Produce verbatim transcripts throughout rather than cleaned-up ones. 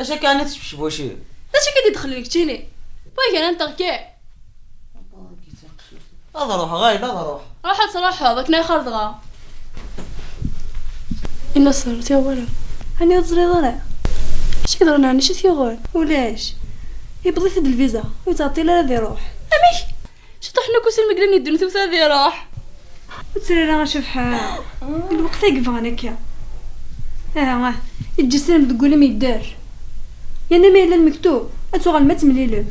Acu akka ɛni tesbecbuci? D acu akka d-idexlen keččini? Wagi, ad nteɣ kan. Ad ruḥeɣ, ayen ad ruḥ. Ruḥ ad truḥeḍ, akken ay xer dɣa. Inna ṣṣer, ur t-yuɣ wara. Ɛni ur teẓriḍ ara? Acu i yeḍran ɛni, acu i t-yuɣen? Ulac. Yewweḍ-it-id lviza, ur yettɛeṭṭil ara ad iruḥ. Amek? Ciṭuḥ n ukusel mi yellan yeddun tuta ad iruḥ. Ur ttru ara a Cabḥa. D lweqt ay yebɣan akka. Aha, ah. Eǧǧ sslam deg wul-im yedder. Yerna ma yella lmektub, ad tuɣalem ad temlilem.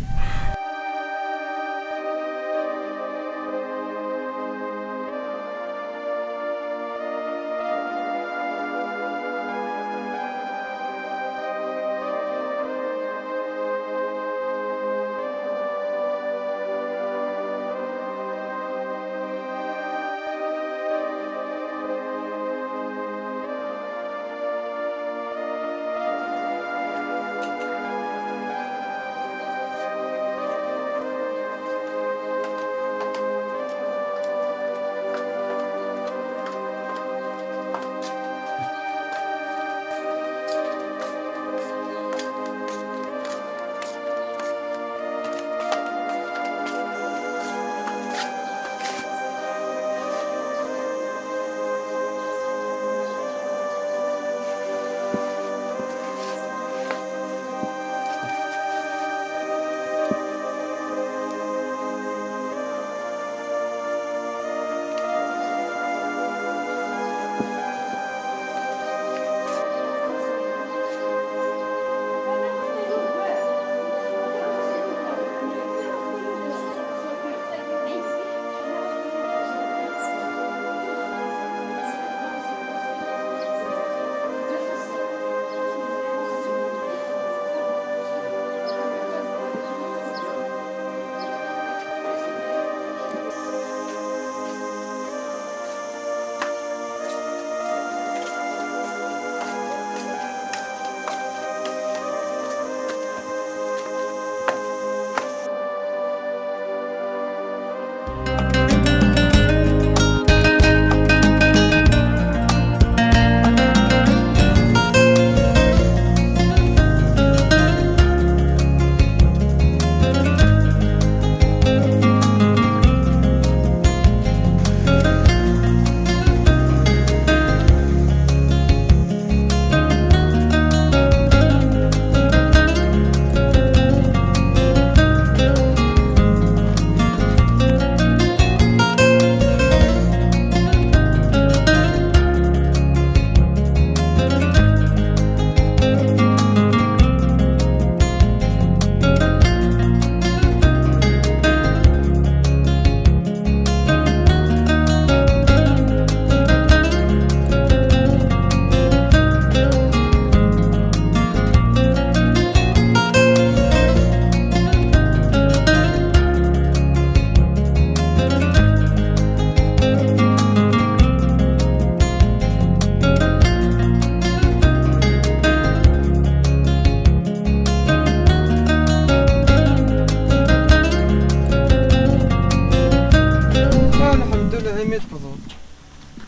Ah, lḥemdulilah, imi tewwḍeḍ.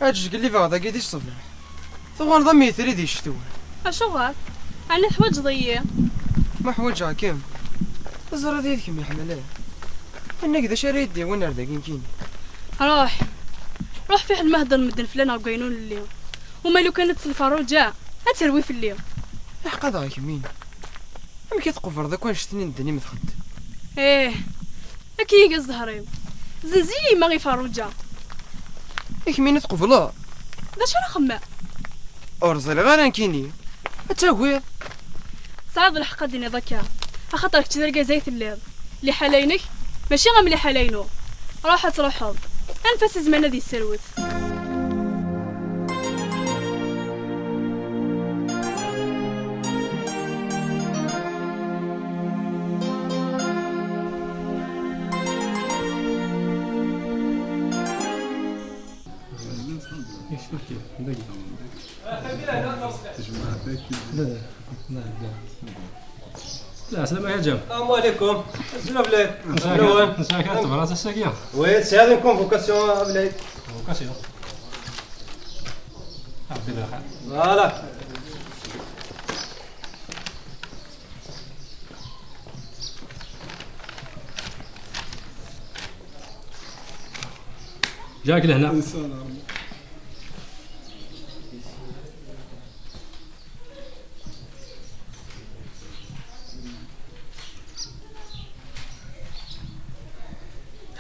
Aǧǧ gellibeɣ dagi di ṣṣbeḥ. Tuɣaleḍ am yetri di ccetwa. Acuɣer? Ɛni teḥwaǧeḍ-iyi? Ma ḥwaǧeɣ-kem, teẓriḍ yid-kem yeḥmel-ik. Inna-k d acu ara yi-d-yawin ar dagi nekkini? Ruḥ. Ruḥ fiḥel ma heddren medden fell-aneɣ deg wayen ur nelli. Uma lukan ad tt-Ferruǧa, ad terwi fell-i. Iḥeqqa dɣa kemmini. Amek i tqebreḍ akk annect-nni n ddin i m-txeddem? Ih, akka i iga zzher-iw. Zzenz-iyi yemma i Ferruǧa. I kemmini tqebleḍ? D acu ara xemmeɣ? Ur ẓriɣ ara nekkini. Ad tagiḍ. Tesɛiḍ lḥeqq ad d-tiniḍ akka, axaṭer kečč d argaz ay telliḍ. Liḥala-inek mačči am liḥala-inu. Ruḥ ad truḥeḍ. Anef-as i zzman ad yesserwet. لا، لا، لا. لا، السلام عليكم. السلام عليكم. مساء الخير. مساء الخير. تبغى تساقيا؟ Oui, c'est une convocation, أبلي. Convocation. عبد الله خير. Voilà. Ǧǧak lehna.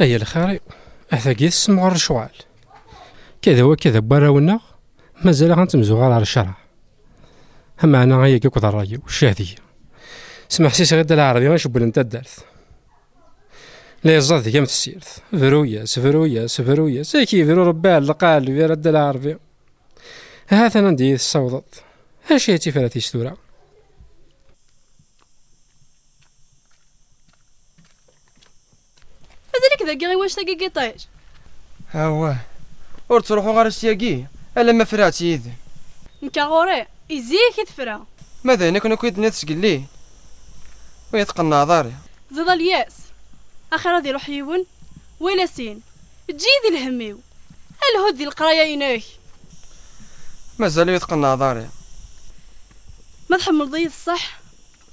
Ay lxir-iw, ahat-agi tessemɣer lecɣal. Kada wakka d warraw-nneɣ, mazal aɣ-, ntemzuɣal ɣer ccreɛ. Ameɛna ayagi akk d ṛṛay-iw, ccah deg-i. Smeḥsiseɣ i Dda Lɛerbi icewwlen taddart. La yeẓẓad deg-i am tessirt. Bru-yas, bru-yas, bru-yas. Ad k-yebru Rebbi ɛelleq a Ɛelbi ara Dda Lɛerbi. Ahat anda i yi-tessawḍeḍ. Acu i d tifrat-is tura? Mazal-ik dagi i wanect-agi n yiṭij? Awah, ur ttruḥuɣ ara s yagi, alamma friɣ-tt yid-m. Nekk ɣur-i, i zik i tefra. Ma d ayen akken akk i d-tenniḍ sgellin, ur yi-tqenneɛeḍ ara. Ziḍ Alyas, axir ad iruḥ yiwen, wala sin. Eǧǧ-iyi di lhemm-iw. Lhu-d di leqraya-inek. Mazal ur yi-tqenneɛeḍ ara. Ma tḥemmleḍ-iyi d ṣṣeḥ,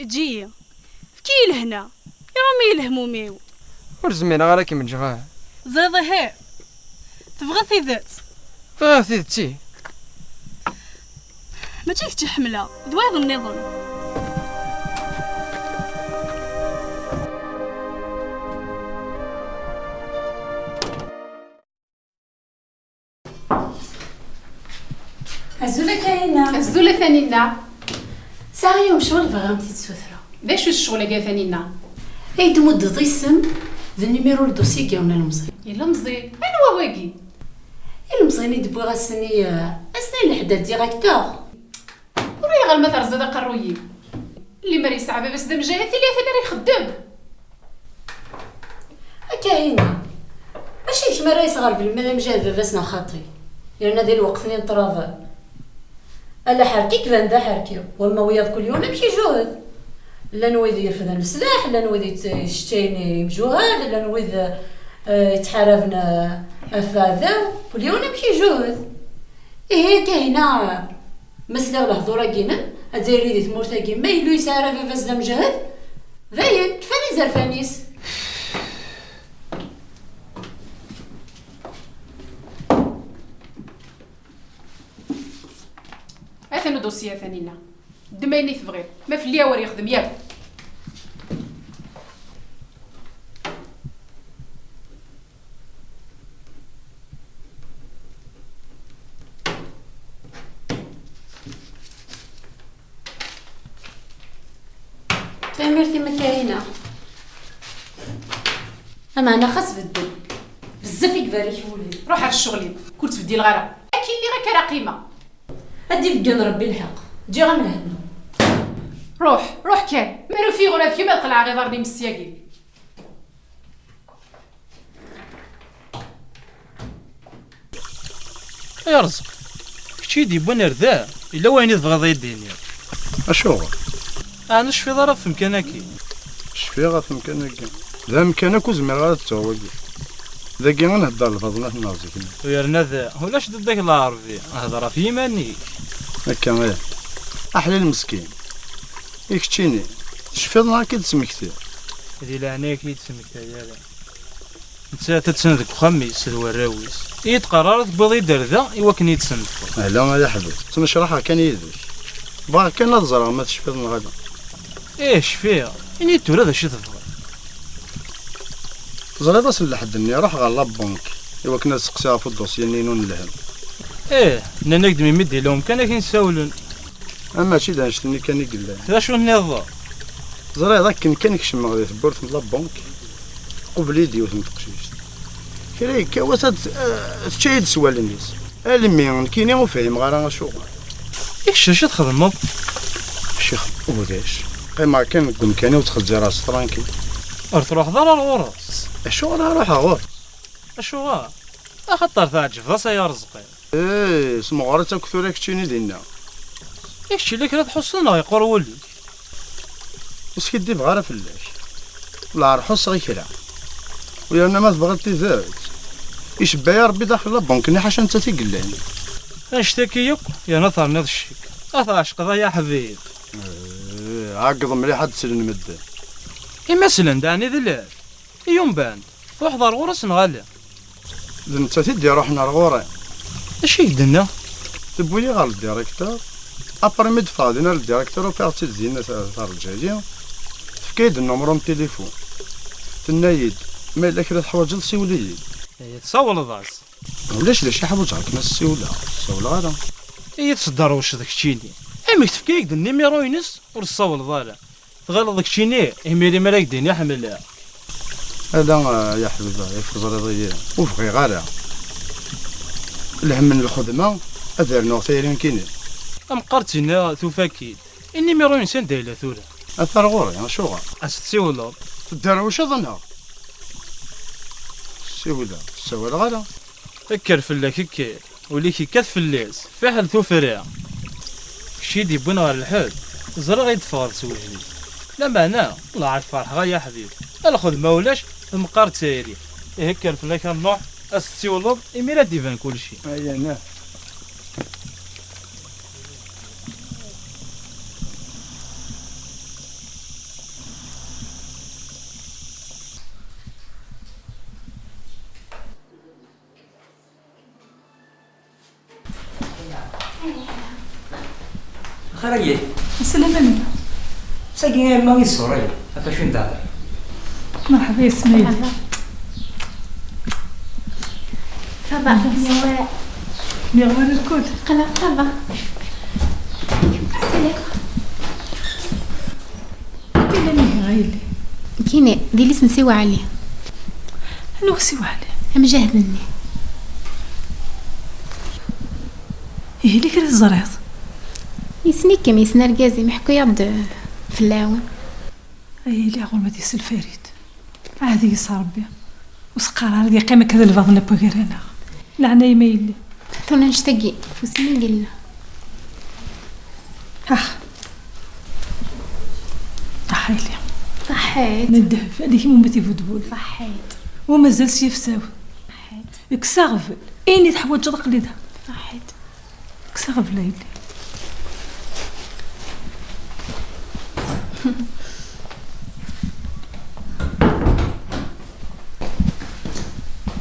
eǧǧ-iyi. Efk-iyi lehna, iɣum-iyi lehmum-iw. Ur zmireɣ ara ad kem-ǧǧeɣ ara. Teẓriḍ ihi, tebɣiḍ tidet. Bɣiɣ tidet-ik. Mačči d kečč i ḥemmleɣ, d wayeḍ nniḍen. Azul a Kahina. Azul a Taninna. Sɛiɣ yiwen ccɣel bɣiɣ ad m-t-id-ssutreɣ. D acu-t ccɣel-agi a Taninna? Ay d-tmuddeḍ isem d numéro n dossier n yiwen ilemẓi. Ilemẓi? Anwa wagi? Ilemẓi-nni i d-wwiɣ ass-nni, eh, ass-nni n lḥedd, directeur. Ur uyiɣ alma terẓiḍ aqerruy-iw. Limer yesɛa baba-s d amjahed, tili atan ara ixeddem. A Kahina, mačči d kemm ara yesɣerblen ma d amjahed baba-s neɣ xaṭi? Yerna di lweqt-nni n ṭṭrad, ala ḥerki iban d aḥerki, wamma wiyaḍ kul yiwen amek ijuhed. Llan wid irefden leslaḥ, llan wid yett-, yesseččayen imjuhad, llan wid, eh, yettḥaraben, eh, ɣef uɛdaw, kul yiwen amek ijuhed. Ihi a Kahina, ma sliɣ lehdur-agi-inem, ad yili di tmurt-agi ma yella ur yesɛi ara baba-s d amjahed, dayen, kfan izerfan-is. Atan udusyi a Taninna. Ddem ayen i tebɣiḍ. Ma fell-i awer yexdem yakk. Tanemmirt-im a Kahina. Ameɛna xas bedden. Bezzaf i ibarek wul-im. Ruḥ ar ccɣel-im, ur ttbeddileɣ ara. Akken lliɣ akka ara qqimeɣ. Ad d-ibeggen Rebbi lḥeqq. Ǧǧiɣ-am lehna. Ruḥ, ruḥ kan. Ma ur ufiɣ ula d kemm ad qelɛeɣ iḍarren-im ssyagi. Ay Arezqi, kečč i yi-d-yewwin ar da, yella wayen i tebɣiḍ ad yi-d-tiniḍ? Acuɣer? Ɛni ur tecfiḍ ara ɣef umkan-agi? Cfiɣ ɣef umkan-agi. D amkan akk ur zmireɣ ara ad t-ttuɣ wagi. Dagi i nhedder lbaḍnat nneɣ zik-nni. U yerna da, ulac dadda-k Lɛerbi, hder ɣef yiman-ik. Akka ih. Aḥlil meskin. I keččini, tecfiḍ neɣ ad k-id-smektiɣ? Di leɛnaya-k, ur yi-d-smekta ara. Nettat attan deg uxxam-is d warraw-is. Ur yi-d-qqar ara tewwiḍ-iyi-d ar da i wakken ad iyi-d-tesnedfeḍ. Ala ay aḥbib, ttmecraḥeɣ kan yid-k. Bɣiɣ kan ad ẓreɣ ma tecfiḍ neɣ ala. Ih, cfiɣ. Ini-yi-d tura d acu i tebɣiḍ. Teẓriḍ ass n lḥedd-nni ruḥeɣ ɣer la banque i wakken ad seqsiɣ ɣef uḍusyi-nni-inu n lhemm. Ih, nnan-ak-d mi mi d-yella umkan ad k-in-sawlen. Ah, mačči d annect-nni kan i yellan. D acu nniḍen? Teẓriḍ, akken kan kecmeɣ di tewwurt n la banque, tqubel-iyi-d yiwet n teqcict. Kra yekka wass ad t-, eh, tečča-yi-d s wallen-is. Almi nekkini ur fhimeɣ ara acuɣer. I kečč d acu txedmeḍ? Ccix, ulac. Qqimeɣ kan deg umkan-iw ttxezzireɣ s tranquille. Ur truḥeḍ ara ar ɣur-s? Acuɣer ara ruḥeɣ ɣur-s? Acuɣer? Axaṭer tɛeǧbeḍ-as ay Arezqi. Eh, semɣer-itt akk tura keččini dinna. I kečč yella kra tḥusseḍ neɣ yeqqur wul-ik? Ur skiddibeɣ ara fell-ak. Lɛar ḥusseɣ i kra. U yerna ma tebɣiḍ tidet, icebba-yi Rebbi daxel la banque-nni ḥaca nettat i yellan. Annect-agi yakk, yerna terniḍ ccek. A tɛecqeḍ ay aḥbib. Eh, ɛeggeḍ mliḥ ad d-slen medden. I ma slen-d ɛni d lɛeb? I umban-d, truḥeḍ ar ɣur-s neɣ ala? D nettat i d-iruḥen ar ɣur-i. D acu i k-d-tenna? Tewwi-yi ɣer ldirektur. Après mi d-ffɣeɣ din ar ldirektur, ufiɣ-tt-id din, ta-, terǧa-yi. Tefka-yi-d nnumru n tilifun. Tenna-yi-d, "Ma yella kra teḥwaǧeḍ, siwel-iyi-d." Eh, tsawleḍ-as? "Ulac d acu i ḥwaǧeɣ akken ad s-siwleɣ, ur s-sawleɣ ara." Ihi tesderwceḍ keččini. Amek tefka-yak-d nnimiru-ines ur s-sawleḍ ara? Tɣileḍ d keččini, imir-im ara k-d-ini ḥemmleɣ? Ala, ay aḥbib, ay teẓriḍ-iyi, ur bɣiɣ ara. Lhemm n lxedma, ad rnuɣ tayri nekkini. Ameqqar d tinna tufa-k-id. Inimiru-ines anda yella tura? Ata ar ɣur-i, acuɣer? Ad s-tsiwleḍ. Tedderwceḍ neɣ? Siwleɣ, ur ssawaleɣ ara. Kker fell-ak, kker. Ul-ik yekkat fell-as, fiḥel tuffra. Kečč i d-yewwin ɣer lḥeb, ẓriɣ i d-teffɣeḍ s wejdi. Lameɛna, lɛad ferḥeɣ ay aḥbib. A lxedma ulac, tmeqqar d tayri. Ihi kker fell-ak a Nuḥ, ad s-tsiwleḍ, imir ad d-iban kulci. Aya nah. Xir a yay. Slam a Mira. Sagi a yemma i ẓẓur-agi, ɣef acu i d-tehder? Merḥba yesma-yi. Ça va, ça va. Nniɣ wara lkul. Qleɣ, ça va. Salut. Anda llan ihi a yelli? Nekkini, d yelli-s n Si Waɛli. Anwa Si Waɛli? Amjahed-nni. Ihi, yella kra teẓriḍ? Yessen-ikem, yessen argaz-im, iḥekku-yaɣ-d fell-awen. A yelli, ɣur-m ad yesel Farid. Ɛahd-iyi s Ṛebbi. Ur s-qqar ara ad yeqqim akka d lbaḍna n wagar-aneɣ. Leɛnaya-m a yelli. Tura annect-agi, ufus-im i yella. Ax. Ṭaḥ a yelli. Ṣaḥḥit. Ma ddheb, ad ikem ummet ibudbud. Ṣaḥḥit. Wa mazal s yifsaw. Ṣaḥḥit. Kkes aɣbel. Ayen i teḥwaǧeḍ aql-i da. Ṣaḥḥit. Kkes aɣbel a yelli.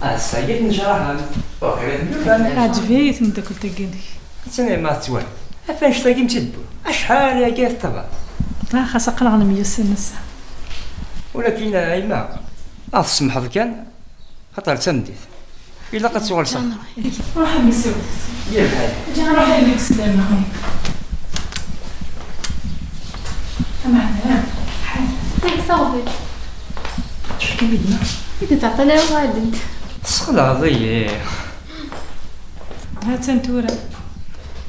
Ass-agi tennecraḥem. Waqila temyufam. Teɛǧeb-iyi tmeddakelt-agi-inek. Attan yemma tettwal. Af annect-agi m-tt-id-wwiɣ. Acḥal aya i teṭṭabaḍ. Ah, xas aql-aɣ nemyussan ass-a. Walakin a yemma, ad ɣ-tsemḥeḍ kan, xaṭer d tameddit. Ilaq ad tuɣal s axxam. Ruḥ a mmi siwlet. Yir lḥal. Ǧa ruḥ a mmi sslam. Ameɛna, ḥal. Nek saɣbel. Acu kan i d-nniɣ? I d-teɛṭel ara uɣalent. Tesxelɛeḍ-iyi. Ha-tt-an tura.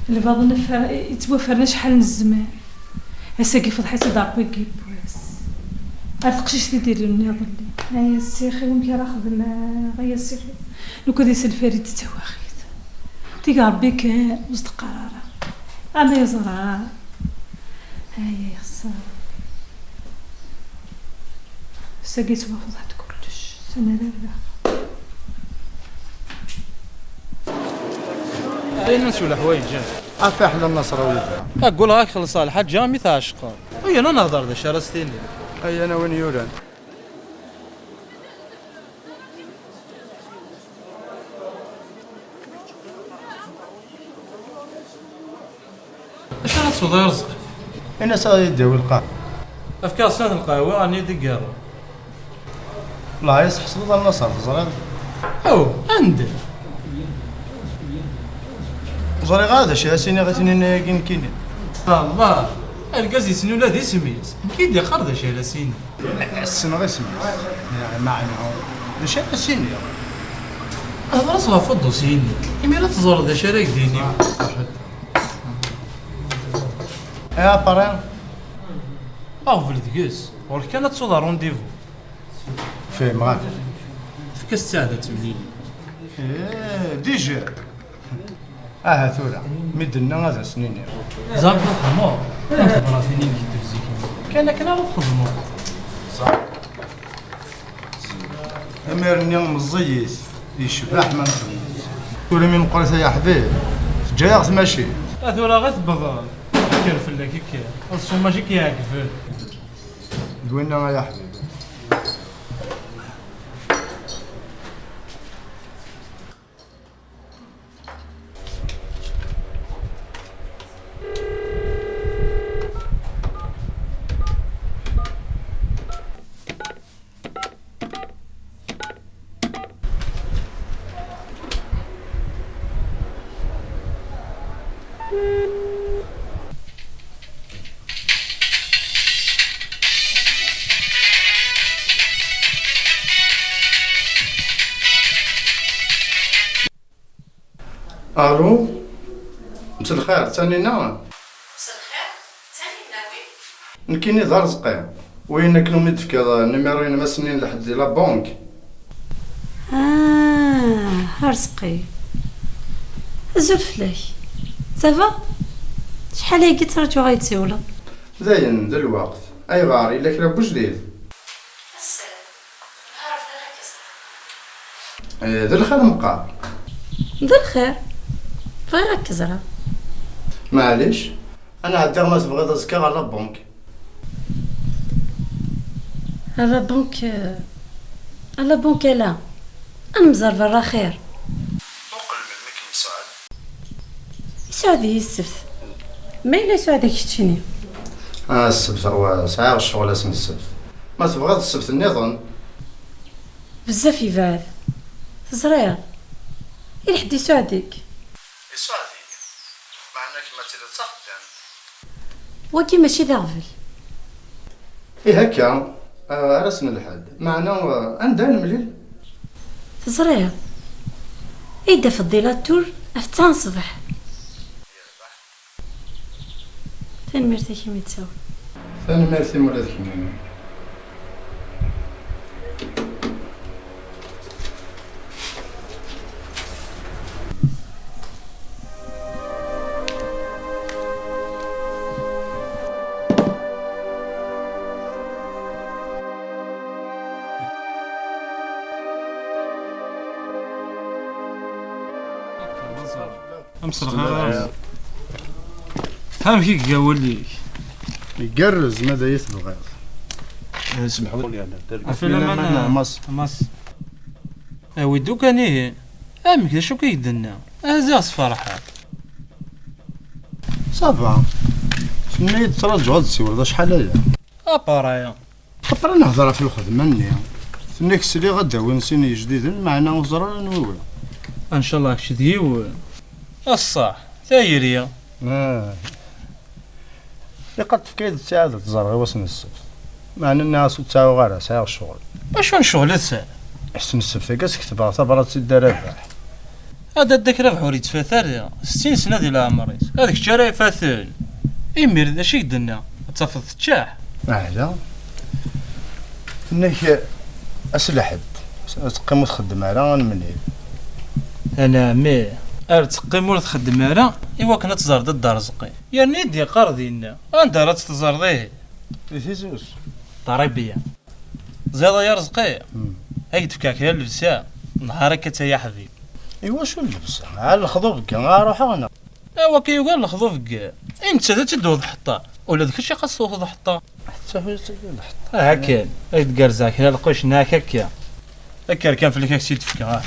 Lbaḍna f-, yettwafren acḥal n zzman. Ass-agi fḍeḥ-itt-id Ṛebbi deg yiwwas. Ar teqcict i d-ilun iḍelli. Ay a ssix, i wamek ara xedmeɣ, ay a ssix. Lukan d iselfar i d-ttawaxit. Tig Ṛebbi kan, ur s-d-qqar ara. Ama yeẓra. Ay a yexṣer. Ass-agi yettwafḍeḥ-d kullec. Sana d arbax. Ayen nsu leḥwayeǧ. Ɣef aḥla n Naṣrawi. Agul ɣak xelṣeɣ lḥaǧa mi tɛecqeḍ. Ay, ana nehder d acu ara s-tiniḍ. Ay, ana win yuran. Acu ara tesweḍ ay Arezqi? Ini-as ad yi-d-yawi lqahwa. Efk-aɣ snat lqahwa, ɛni d-iggareḍ? Laɛi, tḥesbeḍ a Naṣer, teẓriḍ? Aw, anda? Ẓriɣ ara d acu ara s-iniɣ i tnin-agi nekkini. Allah, argaz yessen ula d isem-is. Nekk i d-iqqar d acu ara s-iniɣ. Ssneɣ isem-is. Meɛna, d acu ara s-iniɣ? Hder-as ɣef uḍusi-nni. Imir ad teẓreḍ d acu ara k-d-iniɣ. Eh, a Paris. Aɣbel deg-s. Ɣur-k kan ad tesweḍ rendez-vous. Fehmeɣ-ak. Efk-as ttaɛd ad temlili. Eh, déjà. Aha tura, mi d-tenna ad as-nini. Ẓer txedmeḍ, am tebratin i nekk zik. Kan akken ara txedmeḍ. Ẓer. Imir-nni meẓẓiyit, yecbeḥ ma nxedmet. Tura mi meqqrit ay aḥbib, teǧǧa-yaɣ tmacint. A tura ɣer tebɣeḍ, kker fell-ak, kker. Ad ṣṣumaj i k-iɛeggben. D winna ay aḥbib. Allo, mselxir, d Tanina? Mselxir, d Tanina, wi? Nekkini d Arezqi. Win akken umi d-tefkiḍ numéro-inem ass-nni n lḥedd di la banque. Ah, Arezqi. Azul fell-ak. Ça va? Acḥal ayagi ttraǧuɣ ad yi-d-tsiwleḍ. Dayen, d lweqt. Ayɣer, yella kra n wejdid? Assalam. Eh, d lxir meqqar. D lxir. Bɣiɣ ad k-ẓreɣ. Maɛlic, ad nɛeddi ma tebɣiḍ azekka ɣer la banque. Ɣer la banque, eh, ɣer la banque ala. Ad nemẓer berra xir. Muqel melmi k-yesɛed. Yesɛed-iyi ssebt. Ma yella yesɛed-ak keččini. Ah, ssebt, awa, sɛiɣ ccɣel ass n ssebt. Ma tebɣiḍ ssebt nniḍen. Bezzaf yebɛed. Teẓriḍ? I lḥedd yesɛed-ik. Yesɛed-iyi. Meɛna kemm ad tiliḍ d taxeddamt. Wagi mačči d aɣbel. Ih akka, ah, ar ass n lḥedd. Meɛna, ah, anda ad nemlil? Teẓriḍ? Ad yi-d-tafeḍ di la tour ɣef ttɛa n ṣṣbeḥ. Tanemmirt-ik imi d-tsawleḍ. Tanemmirt-im ula d kemmini. Am s lxir. Amek i iga wul-ik? Igerrez, ma d ay tebɣiḍ. Semḥu. Ɣef laman, a Mass. A Mass. Awi-d ukan ihi. Amek, d acu akka i k-d-tenna? Ah, ziɣ tferḥeḍ. Ça va. Tenna-yi-d ttraǧuɣ ad d-tsiwleḍ acḥal aya. Apara. Après nehder ɣef lxedma-nni. Tenna-k sliɣ ad d-awin sin yejdiden, meɛna ur ẓriɣ anwi wi. Ncallah kečč d yiwen. A ṣṣeḥ, tayri. Ah. Ilaq ad tefk-iyi-d ttiɛad ad t-ẓreɣ i wass n ssebt. Meɛna nniɣ-as ur ttɛawaɣ ara, sɛiɣ ccɣel. Acu n ccɣel i tesɛiḍ? Ass n ssebt-agi ad s-ketbeɣ tabrat i Dda Rabaḥ. A Dda Rabaḥ ur yettfat ara, settin sna di leɛmer-is. Ad kečč ara ifaten. Imir d acu i k-d-tenna? Ad tafeḍ teččeḥ. Ala. Tenna-k ass lḥedd, ad teqqim ur txeddem ara, ad nemlil. Anɛam, ar teqqim ur txeddem ara, i wakken ad tẓer Dda Ṛezqi. Yerna i d-yeqqar dinna, anda ara tt-teẓreḍ ihi? Di Tizi Uzzu. Ṭribya. Ziḍ ay Arezqi, hmm, ad k-d-fkeɣ kra n llebsa, nehar akka-tt ay aḥbib. Iwacu llebsa? Ɛal lexḍub-agi, a ruḥeɣ neɣ? Awa akka yugar lexḍub-agi. I nettat ad tt-id-tewweḍ ḥeṭṭa. Ula d kečč iqas tewweḍ ḥeṭṭa. Ḥeṭṭa hu tt-id ḥeṭṭa. Ah, akken. Ad k-d-gerzeɣ kra lqec neɣ akka. Kker kan fell-ak ad k-tt-id-fkeɣ, ah.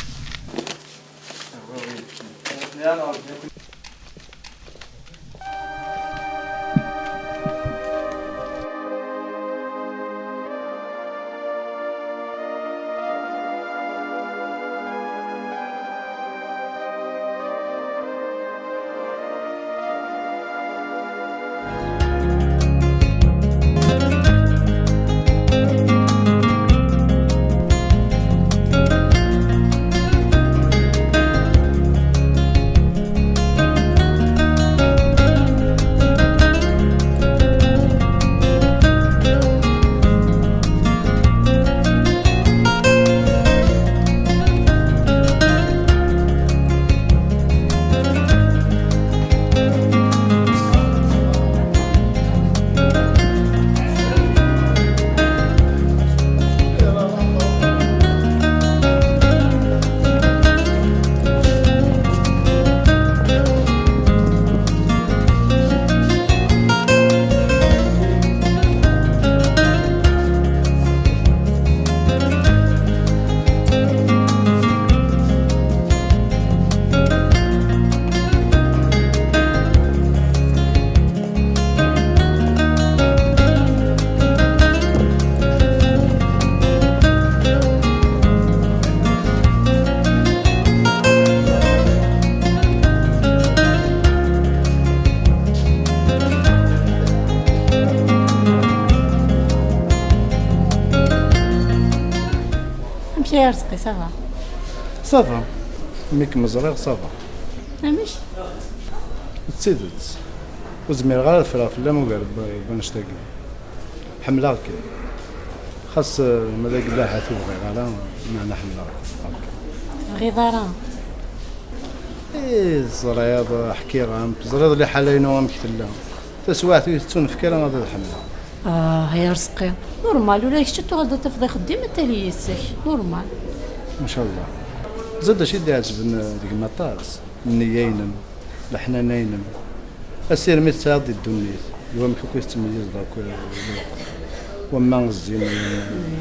Amek ay Arezqi, ça va? Ça va. Mi kem-ẓriɣ, ça va. Amek? D tidet, ur zmireɣ ara ad ffreɣ fell-am ugar n wanect-agi. Ḥemmleɣ-kem. Xas, eh, ma d agella ahat ur bɣiɣ ara, meɛna ḥemmleɣ-kem. Ur tebɣiḍ ara? Ih, teẓriḍ, ḥkiɣ-am, teẓriḍ liḥala-inu amek tella. Taswiɛt ur tettunefk ara ad ḥemmleɣ. Ah, ay Arezqi. Normal, ula d kečč ad tuɣaleḍ ad tafeḍ ixeddim ad tali yis-k. Normal. Ncallah. Teẓriḍ d acu i d-iɛeǧben deg-m aṭas? Nniya-inem, leḥnana-inem, asirem i tesɛiḍ di ddunit, d wamek akk i tettmeyyizeḍ akk lweqt. Wamma zzin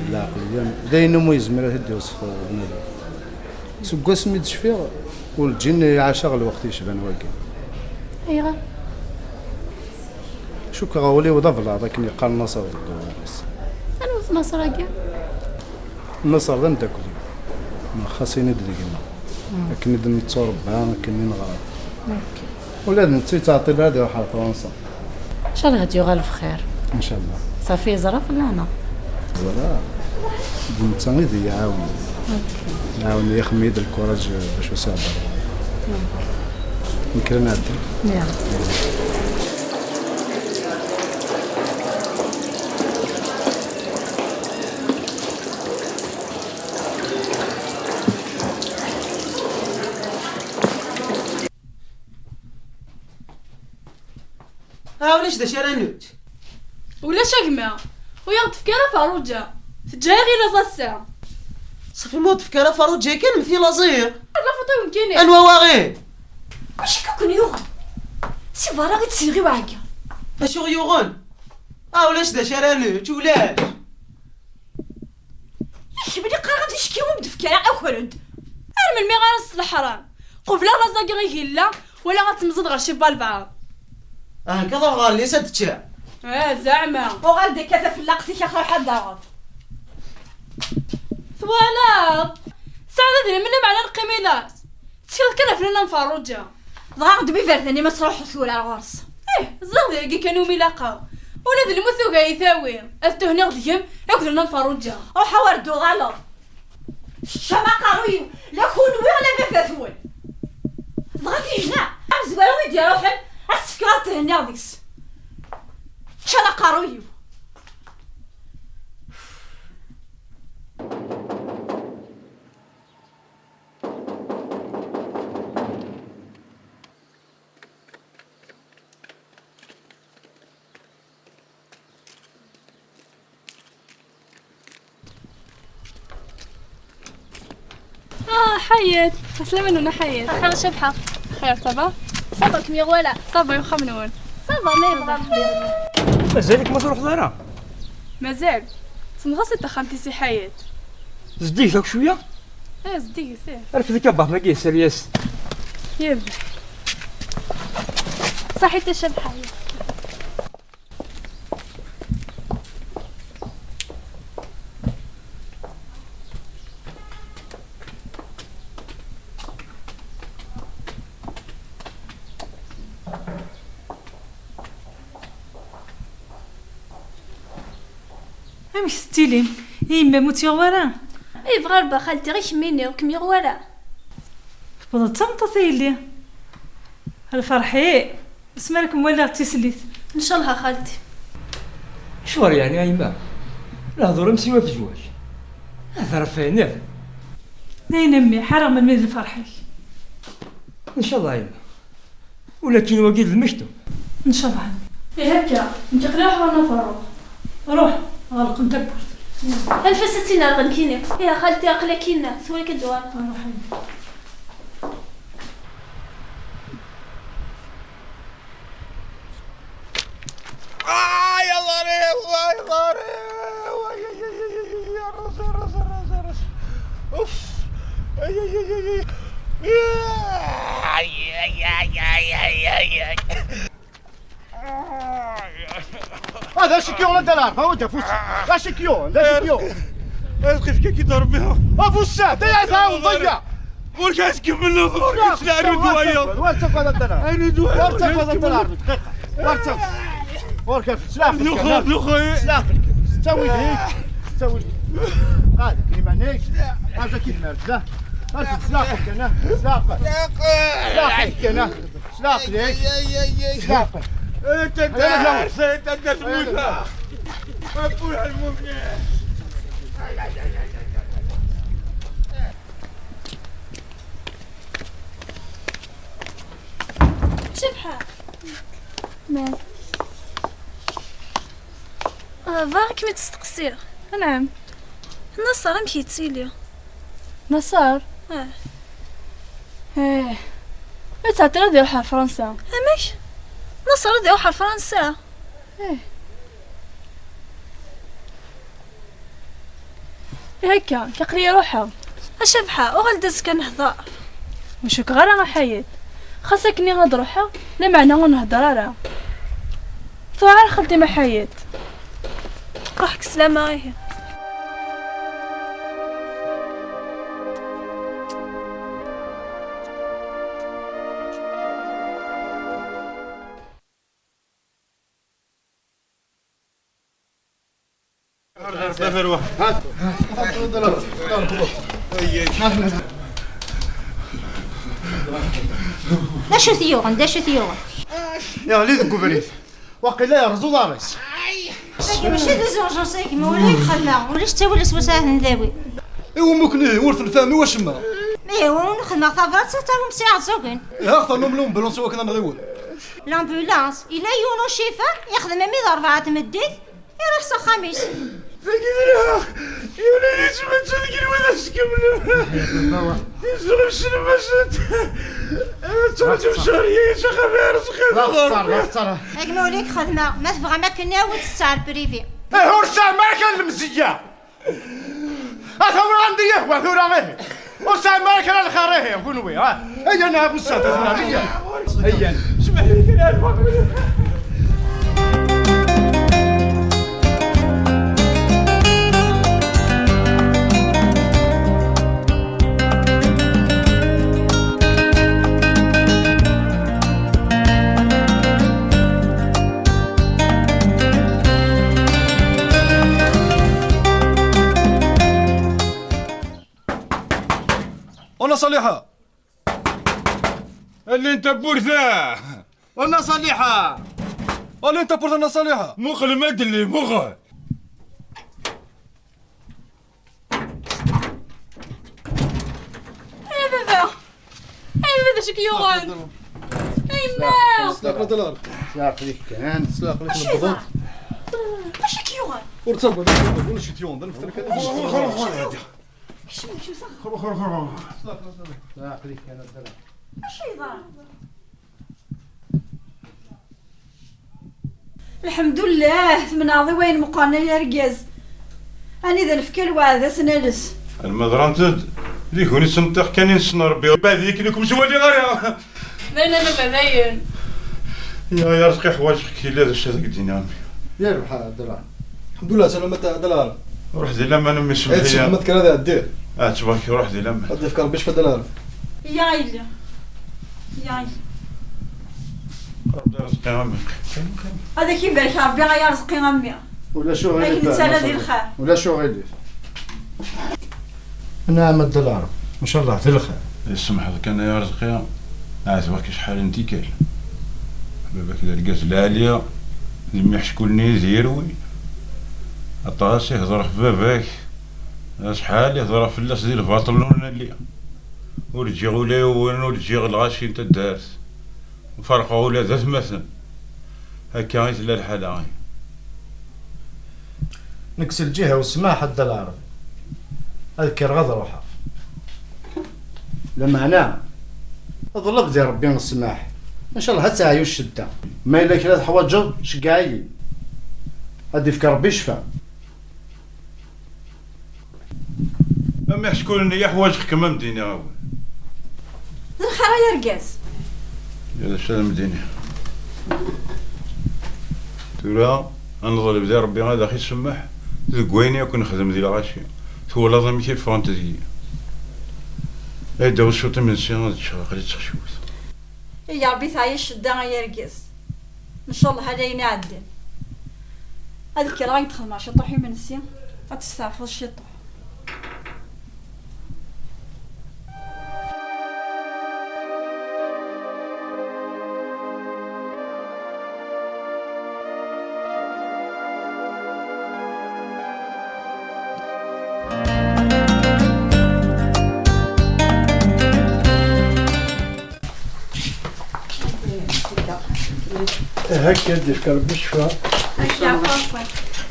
leɛqel-im, d ayen umi yezmir ad t-id-iwṣef bnadem. Seg wasmi d-cfiɣ, werǧin i ɛaceɣ lweqt yecban wagi. Ayɣer? Cukkeɣ ul-iw d ablaḍ akken yeqqar Naṣer deg wawal-is. Anwa-t Naṣer-agi? Naṣer d ameddakel-iw. Neɣ xas ini-d d gma. Akken i d-netturebba, akken i neɣra. Ula d netta yettɛeṭṭil ad iruḥ ar Fransa. Ncallah ad yuɣal bxir. Ncallah. Safi yeẓra fell-aneɣ. Ẓra. D netta i d iyi-iɛawnen. Iɛawen-iyi, ixemmem-iyi-d lkuraǧ bac ur sɛiɣ ara. Nekk ad nɛeddi. Ah, ulac d acu ara nečč. Ulac a gma, ur aɣ-d-tefka ara Ferruǧa. Teǧǧa-aɣ i laẓ ass-a. Safi ma ur d-tefka ara Ferruǧa kan, mti laẓ-ihi. Lafuṭ-iw nekkini. Anwa waɣi? Acu akka ken-yuɣen? Si berra i d-sliɣ i uɛeggeḍ. Acu ɣ-yuɣen? Ah, ulac d acu ara nečč, ulac. Yak kemmel iqqar-aɣ ticki ur m-d-fki ara akren-d. Ar melmi ara s leḥram? Qubleɣ laẓ-agi i yella, wala ad temẓeḍ ɣer cibba lbeɛḍ. Ah, nekk ad ruḥeɣ ɣer llis ad ččeɣ. Ah, zeɛma. Uɣal-d akka tafellaqt-ik, axir ḥad daɣen. Twalaḍ? Tesɛiḍ idrimen, meɛna lqima i laẓ. Tettkeḍ kan ɣef nna n Ferruǧa. Dɣa ɣ-ddem iberdan-im ad truḥeḍ tura ar ɣur-s. Ih, ẓriɣ dagi kan umi ilaq-aɣ. Ula d lmut tuga yi-tawi, ad tuhniɣ deg-m akked nna n Ferruǧa. Ruḥ a wer d-tuɣaleḍ. Teččam aqerruy-iw, la kunwi la baba-twen. Dɣa tijna, amezwaru i d-iruḥen, ad s-fkeɣ ad thenniɣ deg-s. Ččan aqerruy-iw. Ah, Ḥayet! Aslama-nwen a Ḥayet! Axir a Cabḥa! Xir, ça va? Ça va, kem-iɣ wala? Ça va, i uxxam-nwen? Ça va, ma yebɣa Rebbi. Mazal-ik ma truḥeḍ ara? Mazal. Tenɣa-s-id taxxamt-is i Ḥayet. Zeddiget akk cwiya? Eh, zeddiget, ih. Rfed ikabaṭ-agi, sali-as. Yeb. Saḥit a Cabḥa. Amek tettilim? I yemma-m ur tt-yuɣ wara? Yebɣa Rebbi a xalti, i kemmini ur kem-yuɣ wara. Tewwḍeḍ d tameṭṭut a yelli. Lferḥ-i, asmi ara kem-waliɣ d tislit. Ncallah a xalti. Acuɣer yeɛni a yemma? Lehdur am siwa tejwal. Hder ɣef wayen nniḍen. Dayen a mmi, ḥareɣ melmi d lferḥ-ik. Ncallah a yemma. Ula d tin wagi d lmektub. Ncallah a mmi. Ihi akka, nekk aql-i ruḥeɣ a Nna Ferruǧa. Ruḥ, ɣelqen tawwurt. Anef-as ad tt-in-rɣen kini. Ihi a xalti, aql-ak inna, tura akka d-uɣaleɣ. Ruḥ a mmi. آه، يا ضهري، الله يا ضهري. آي، آي، آي، آي، آي، آي، يا راس، يا راس، يا راس. أوف. آي، آي، آي، آي. آي، آي، آي، آي، آي، آي، آي. هذا شكيو ولا دلار؟ هو دافوس. لا شكيو، لا شكيو. أنا كيف كي ضربيها. أبو السعد، يا ثاو ضيع. ورجعت كملنا، ورجعت لا، نعرف دوايا. وارتك هذا الدرهم. نعرف دوايا. وارتك هذا الدرهم. دقيقة. وارتك. وارتك. سلافك. نخاف، نخاف. سلافك. تسوي لي. تسوي لي. هذا كلمة نيش. هذا كلمة لا. Slaqen kan, slaqen. Slaqen kan, slaqen. Slaqen. Anta ddart, anta ddart muta. Abuha lmumnin. Cabḥa. Nɛam. Ah, bɣiɣ ad kem-id-steqsiɣ. Anɛam. Naṣer amek yettili? Naṣer? Ah. Eh. Yettɛeṭṭil ad iruḥ ɣer Fransa. Amek? Naṣer ad iruḥ ɣer Fransa? Eh. Akka, aql-i ruḥeɣ. A Cabḥa, uɣal-d azekka nehḍer. Ur cukkeɣ ara a Ḥayet. Xas akken ad ruḥeɣ, lameɛna ur nhedder ara. Tuɛer xalti-m a Ḥayet. Ruḥ deg sslama ihi. D acu t-yuɣen? D acu t-yuɣen? Yeɣli deg ubrid. Waqila yerreẓ uḍar-is. Tagi mačči d les urgences, a gma, ula i xedmeɣ. Ulac ttawil aswasɛa n dawi. Iwumi ken-ihi ur tenfahmem i wacemma? Ihi ur nxedmeɣ tabrat, tarum s iɛeẓẓugen. Ihi aɣ ternum l'ambulance i wakken ad nɣiwel. L'ambulance, yella yiwen ucifer yexdem ami d rebɛa n tmeddit, iruḥ s axxam-is. Dagi d lḥeq, yiwen ad yettmettu deg lwil ad s-kemmlen. Yezdeɣ ccen macet. Ad ttraǧum cehriya, ya axxam iṛezqi. A gma ula i xedmeɣ, ma tebɣam akken awi-d ttɛer privé. Eh, ur sɛim ara kan lemzeyya. Ata wi ɣandi yehwa tura ihi. Ur sɛim ara kra lxir ihi kunwi, ha? Ayya neɣ ussan tura, ayya. Ayya. Ana Ṣaliḥa! Alin tawwurt-a! Ana Ṣaliḥa! Alin tawwurt, ana Ṣaliḥa! Muqel ma d-lli, muqel! Ay a baba! Ay a baba, d acu k-yuɣen? A yemma! Slaqlak d lard. Slaqlak kan. Slaqlak. Acu yeḍran? Acu k-yuɣen? Ur ttagad, ur ttagad, ulac k-yuɣen, d aneftel kan. Kcem, kcem s axxam. Xru, xru, xru. Slaqlak kan a lard. Acu yeḍran? Lḥemdullah, tmenɛeḍ i wayen meqqren ay argaz. Anida nefka lweɛd ad as-nales. Alma ḍrant-d, d igun i sneṭṭiɣ kan i nessen Rebbi. Bɛed-iyi kan, ur kem-ttwaliɣ ara. Dayen a baba, dayen. Ya, ya Ṛezqi, ḥwaǧeɣ-k, yella d acu ad ak-d-iniɣ a mmi. Yerbeḥ a Dda Lɛerb. Lḥemdullah, salamat a Dda Lɛerb. Ruḥ di laman a mmi, semmeḥ-iyi. Ad txedmeḍ kra d ɛeddi. Ah, ttbarek, ruḥ di laman. Ad d-yefk Ṛebbi ccfa a Dda Lɛerb. Ya a yelli. Ya a yelli. Ṛebbi Ṛezqi a mmi. Ad ak-ibarek Ṛebbi ay Arezqi a mmi. Ulac uɣilif. Akken nettala di lxir. Ulac uɣilif. Nɛam a Dda Lɛerb, ncallah d lxir. Yessemḥeḍ kan ay Arezqi, ɛetbeɣ-k acḥal n tikkal. Baba-k d argaz lɛali, d mmi ḥeckulen-iyi d yirwi. Aṭas i hedreɣ ɣef baba-k, acḥal i hedreɣ fell-as di lbaṭel ur nelli. Ur ǧǧiɣ ula yiwen, ur ǧǧiɣ lɣaci n taddart. Ferqeɣ ula d atmaten. Akka i tella lḥala. Nekk s lǧiha-w ssmaḥ a Dda Lɛerb. Ad kkreɣ ad ruḥeɣ. Lameɛna, ḍleb di Ṛebbi ssmaḥ. Ncallah ad teɛyu ccedda. Ma yella kra teḥwaǧeḍ, ceggeɛ-iyi. Ad d-ifk Ṛebbi ccfa. A mmi ḥeckulen-iyi, ḥwaǧeɣ-kem a m-d-iniɣ awal. D lxir ay argaz. Ya d acu ad m-d-iniɣ? Tura ad neḍleb di Ṛebbi ad aɣ-isemmeḥ deg wayen akk nexdem di lɣaci. Twalaḍ amek i ffɣent deg-i. Ay d-awi cwiṭ imensi ad ččeɣ, aql-i ttexciwet. Ay Ṛebbi, teɛya ccedda ay argaz. Ncallah ala ayen iɛeddan. Ad kkreɣ ad k-d-xedmeɣ ciṭuḥ imensi, ad testeɛfuḍ ciṭuḥ. Akka d-yefka Rebbi ccfa.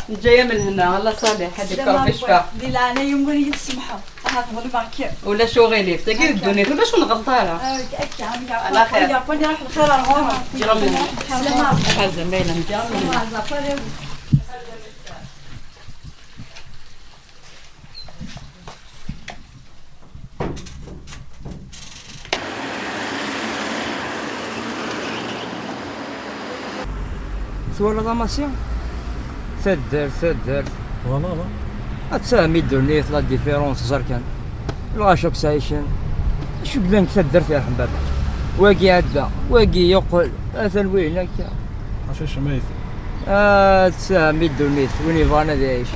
Neǧǧa-yam lehna, Allah ṣaliḥ, ad yefk Rebbi ccfa. Di leɛnaya-m, win i yi-tsemḥeḍ. Aha, ḍelmeɣ-k. Ulac uɣilif, tagi d ddunit, ulac ur nɣelṭ ara. Akka, am Yeɛqub, Yeɛqub iruḥ lxir ar ɣur-m. Ǧǧa-m lehna. Ḥazem, ma yella neǧǧa-m lehna. Twalaḍ a Massi? Taddart, taddart. Twalaḍ, a? Ad tfehmi ddunit, la différence, ẓer kan. Lɣaci akk ttɛicen. Acu yellan deg taddart yerḥem baba? Wagi iɛedda, wagi yeqqel, atan wihin akka. Acu ccmayt? Ad tfehmi ddunit, win yebɣan ad iɛic.